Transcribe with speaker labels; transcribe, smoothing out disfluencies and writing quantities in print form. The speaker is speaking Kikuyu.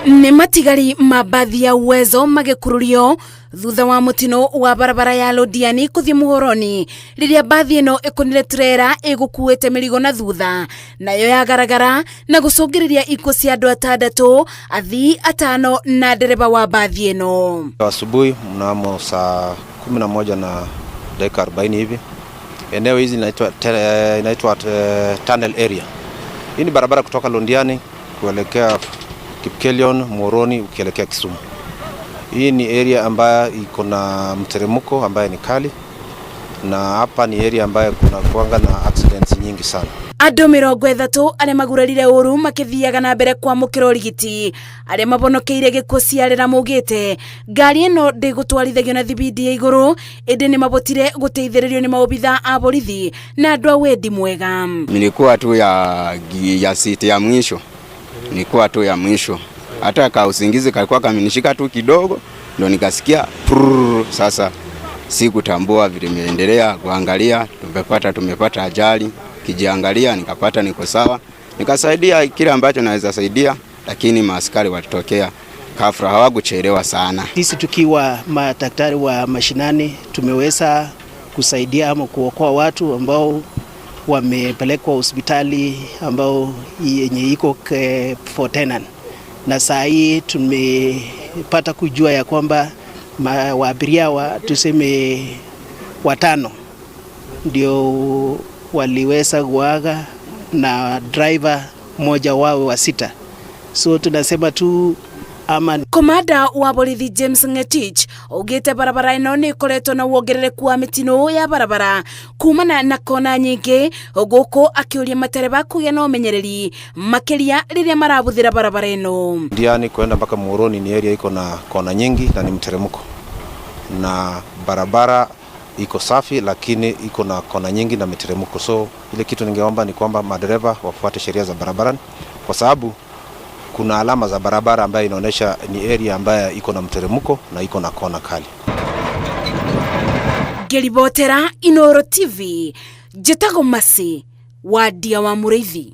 Speaker 1: Nĩ matigari ma mbathi ya Uwezo magĩkururio thutha wa mũtino wa barabara ya Londiani kũthiĩ Muhoroni rĩrĩa mbathi ĩno ĩkũnire turera ĩgũkuĩte mĩrigo na thutha nayo yagaragara na gũcũngĩrĩria ikuũ cia andũ atandatũ, athii atano na ndereba wa mbathi ĩno.
Speaker 2: Asubuhi mnamo saa 11 na dakika 40 hivi, eneo hizi inaitwa tunnel area. Hii ni barabara kutoka Londiani kuelekea Kipkelion, Muhoroni ukielekea Kisumu. Hii ni area ambayo iko na mteremko ambayo ni kali, na hapa ni area ambayo kuna kuanga na accidents nyingi sana.
Speaker 1: Andũ 30 arĩa magurarire ũru makĩthiaga na mbere kwamũkĩra ũrigiti. Arĩa mabonokeire gĩkuũ ciarĩra maugĩte ngari ĩno ndĩgũtwarithagio na thibindi ya igũrũ, ĩndĩ nĩ mabotire gũteithĩrĩrio nĩ maobitha a borithi na andũ a wendi mwega.
Speaker 3: Nilikuwa tu ya siti ya mwisho, nilikuwa tu ya mwisho, hata ka usingizi kalikuwa kamenishika tu kidogo, ndo nikasikia prrr. Sasa sikutambua vile imeendelea kuangalia, tumepata ajali. Kijiangalia nikapata niko sawa, nikasaidia kile ambacho naweza saidia, lakini maaskari walitokea ghafla, hawakuchelewa sana.
Speaker 4: Sisi tukiwa madaktari wa mashinani tumeweza kusaidia ama kuokoa watu ambao wamepelekwa hospitali ambao yenye iko Fort Tenan, na saa hii tumepata kujua ya kwamba waabiria wa tuseme watano ndio waliweza kuaga na driver mmoja wao wa sita. So tunasema tu ama
Speaker 1: Komanda wa borithi James Ngetich augĩte barabara ĩno nĩ ĩkoretwo na wongerereku wa mĩtino ya barabara kumana na kona nyingĩ, gũkũ akĩũria matereba kũgĩa na ũmenyereri makĩria rĩrĩa marabũthĩra barabara ĩno.
Speaker 2: Londiani kwenda mpaka Muhoroni ni area iko na kona nyingi na ni mteremko, na barabara iko safi lakini iko na kona nyingi na miteremko. So ile kitu ningeomba ni kwamba madereva wafuate sheria za barabarani, kwa sababu kuna alama za barabara ambayo inaonyesha ni area ambayo iko na mteremko na iko na kona kali.
Speaker 1: Ngĩribotera Inooro TV, njĩtagwo Mercy Wandia wa Mũrĩithi.